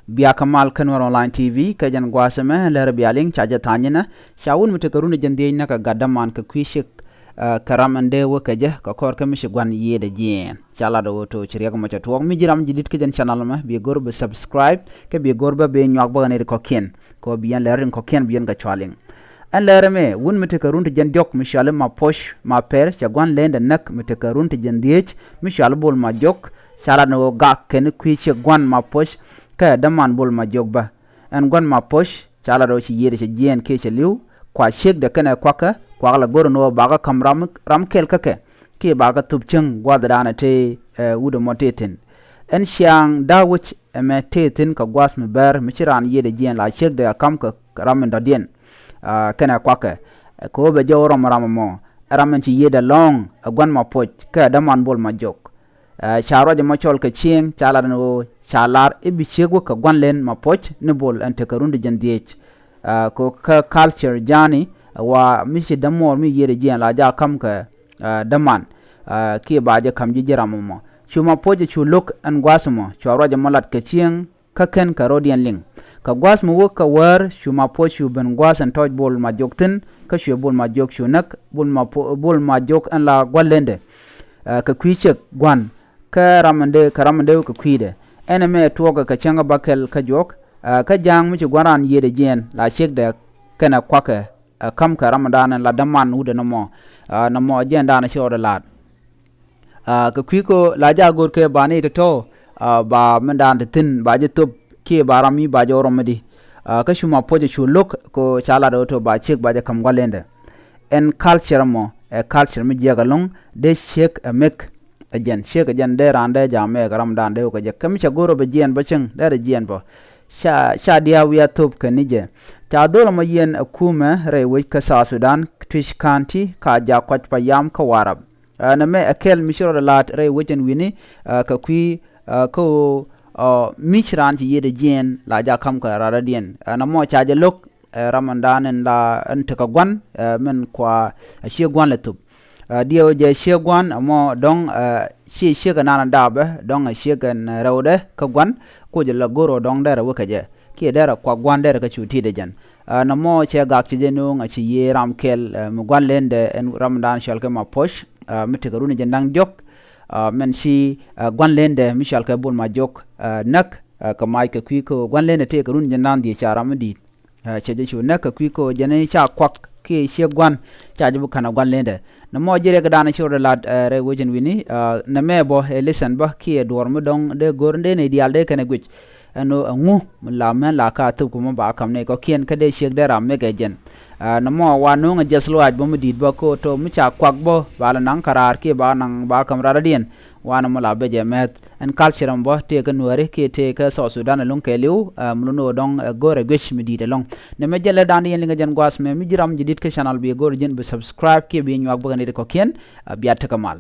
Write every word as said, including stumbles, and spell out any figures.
Bia kä mal kä Nuɛr Online T V, kä jɛn gua̱a̱th ɛmɛ lär bia liŋ ca jɛ tha̱a̱ny inɛ. Ca wut mi tekɛ run jiɛn dhieec näk kɛ gat däman kɛ kui̱ ciek, eh, kɛ ram ɛn dee wä kɛ jɛ kɛ kɔr kä mi ci gua̱n yiëëdɛ jiɛɛn. Ca lat ɣöö to̱ ci riɛk mɔ cɛ tuɔɔk. Mi ji̱ ram ji̱ di̱t kä jɛn channel ɛmɛ, bi go̱r bi subscribe, kä bi go̱r bä bi nyuak bä kɛ nɛy ti kɔ̱kiɛn. Kɛ ɣöö bi yɛn lär in kɔ̱kiɛn bi yɛn kɛ cua liŋ. Ɛn lɛr ɛmɛ, wut mi tekɛ run ti jiɛn diɔ̱k mi cɔali Mapuɔ̱c Mapɛr, cɛ gua̱n lendɛ näk mi tekɛ run ti jiɛn dhieec mi cɔali Bol Majɔk. Ca lat ni ɣöö gak kɛn kui̱ ciek gua̱n Mapuɔ̱c kɛ däman Bol Majɔk bä. Ɛn gua̱n Mapuɔ̱c ca lat ɣöö ci yiëëdɛ cɛ jiɛɛn kiɛ cɛ li̱w, kua ciekdɛ kɛnɛ kuakɛ, kuak la go̱r ni ɣöö bakɛ ka̱m ram, ram kɛl kä kɛ, kiɛ bakɛ thup cäŋ gua̱thdan tëë, eh, wut ɛmɔ tëë thi̱n. Ɛn ciaŋ da̱a̱ wec ɛmɛ tëë thi̱n kɛ gua̱th mi bɛr mi ci raan yiëëdɛ jiɛɛn la ciekdɛ a ka̱m kɛ ram in dɔ̱diɛn, ah, kɛnɛ kuakɛ. Kɛ ɣöö bɛ jɔw rɔm ram ɛmɔ, ɛ ram in ci yiëëdɛ lɔ̱ŋ ɛ gua̱n Mapuɔ̱c kɛ däman Bol Majɔk. Eh, ca ruac ɛmɔ cɔl kɛ cieŋ, ca lat ni ɣöö ca lar i̱ bi ciek wä kɛ gua̱n len Mapuɔ̱c ni Bol ɛn tekɛ run ti jiɛn dhieec. Eh, kɛ ɣöö kä culture journey, eh, wa mi ci dämuɔɔr mi yiëëdɛ jiɛɛn la jaak ka̱m kɛ, eh, däman, eh, kiɛ ba jɛ ka̱m ji̱ ji̱ ram ɛmɔ. Cu Mapuɔ̱c ɛ cu lo̱k ɛn gua̱a̱th ɛmɔ, cua ruac ɛmɔ lat kɛ cieŋ, kä kɛn kɛ ro̱diɛn liŋ. Kɛ gua̱a̱th mi wä kɛ wäär, cu Mapuɔ̱c cu ben gua̱a̱th ɛn tɔ̱ɔ̱c Bol Majɔk thi̱n, kä cuɛ Bol Majɔk cu näk, Bol Mapuɔ̱c, Bol Majɔk ɛn la gua̱n lendɛ, eh, kɛ kui̱ ciek gua̱n, kä ram ɛn dee, kɛ ram ɛn dee wä kɛ kui̱dɛ. Ɛn ɛmɛ tuɔɔkɛ kɛ cäŋ kä bäkɛl kä juɔk, eh, kä ja̱a̱ŋ mi ci gua̱n raan yiëëdɛ jiɛɛn la ciekdɛ kɛnɛ kuakɛ, eh, ka̱m kɛ ramdan ɛn la däman wut ɛn ɛmɔ, eh, nɔmɔ jiɛɛndan ci rɔɔdɛ la̱a̱t. Ah, kɛ kui̱ kä la jaak go̱o̱r kɛ ba ni tɔ̱tɔ̱, ah, ba mindan ti thi̱n ba jɛ thop kiɛ ba ram mi ba jɛ wä rɔm mi di. Ah, kä cu Mapuɔ̱c cu lo̱k kɛ ɣöö ca lat ɣöö tɔ̱ ba ciek ba jɛ ka̱m gua̱n lendɛ. Ɛn culture ɛmɔ ɛ culture mi jiɛk ɛlɔ̱ŋ, dee ciek ɛ mek ɛ jɛn, ciek ɛ jɛn dee raan dee jam mɛk ɛ ramdan dee wä kɛ jɛ. Kä mi ca go̱o̱r ɣöö bɛ jiɛɛn bä cieŋ, dee rɛ jiɛɛn bä. Ca, ca diaal wiaa thop kɛ ni jɛ. Ca dhol ɛmɔ yiɛn ɛ kumɛ rɛy wec kä South Sudan, Twic County, ka jaak kuac pa yam kä Warap. Ah, nɛmɛ ɛ kɛl mi ci rɔɔdɛ la̱a̱t rɛy wec ɛn wi̱ni, ah, kɛ kui̱, ah, kä ɣöö, ah, mi ci raan ci yiëëdɛ jiɛɛn la jaak ka̱m kɛ raradiɛn. Ah, nɔmɔ ca jɛ lo̱k, eh, ramdan ɛn la ɛn tekɛ gua̱n, eh, min kua, eh, ciek gua̱n lɛ thop. Ah, diɛw jɛ ciek gua̱n ɛmɔ dɔ̱ŋ, eh, ci ciek ɛnan daapɛ, dɔ̱ŋ ɛ ciek ɛn rɛwdɛ kä gua̱n, ku jɛ la go̱r ɣöö dɔ̱ŋ derɛ wä kɛ jɛ. Kiɛ derɛ kuak gua̱n derɛ kä cu ti̱i̱t ɛ jɛn. Ah, nɔmɔ cɛ gak ci jɛ nööŋ a ci yiëë ram kɛl, eh, mi gua̱n lendɛ ɛn ramdan cɔal kɛ Mapuɔ̱c, ah, mi tekɛ run jiɛn da̱ŋ diɔ̱k, ah, min ci, ah, gua̱n lendɛ mi cɔal kɛ Bol Majɔk, ah, näk, ah, kɛ mac kɛ kui̱ kä gua̱n lendɛ tëëkɛ run jiɛn da̱ŋ dhieec ca ram mi di̱i̱t. Ah, cɛ jɛ cu näk kɛ kui̱ kä jɛn ca kuak kiɛ ciek gua̱n ca jɛ bi ka̱n a gua̱n lendɛ. Nɔmɔ ji̱ riɛkdan ci rɔɔdɛ la̱t, eh, rɛy wec ɛn wi̱ni, ah, nɛmɛ bä ɛ listen bä kiɛ duɔ̱ɔ̱r mi dɔ̱ŋ dee go̱r dee nɛy diaal dee kɛn ɛ guic. Ɛn ɣöö ɛŋu mi la mɛn la ka thop kumä ba ka̱m ni kɔ̱kiɛn kä dee ciek dee ram mɛk ɛ jɛn. Ah, nɔmɔ wa no̱o̱ŋ ɛ jiɛth lɔaac bä mi di̱i̱t bä kä tɔ̱ mi ca kuak bä ba la naŋ kä raar kiɛ ba naŋ ba ka̱m raradiɛn. Wa nɔmɔ la bɛ jɛ mɛth. Ɛn culture ɛmɔ bä tëëkɛ Nuääri kiɛ tëëkɛ South Sudan ɛlɔ̱ŋ kɛɛliw, ah, mi lun ɣöö dɔ̱ŋ, eh, go̱rɛ guic mi di̱i̱t ɛlɔ̱ŋ. Nɛmɛ jɛ lätdan yɛn liŋ ɛ jɛn gua̱a̱th mɛ, mi ji̱ ram ji̱ di̱t kä channel bi go̱r ji̱n bi subscribe kiɛ bi nyuak bä kɛ nɛy ti kɔ̱kiɛn, ah, bia tekɛ mal.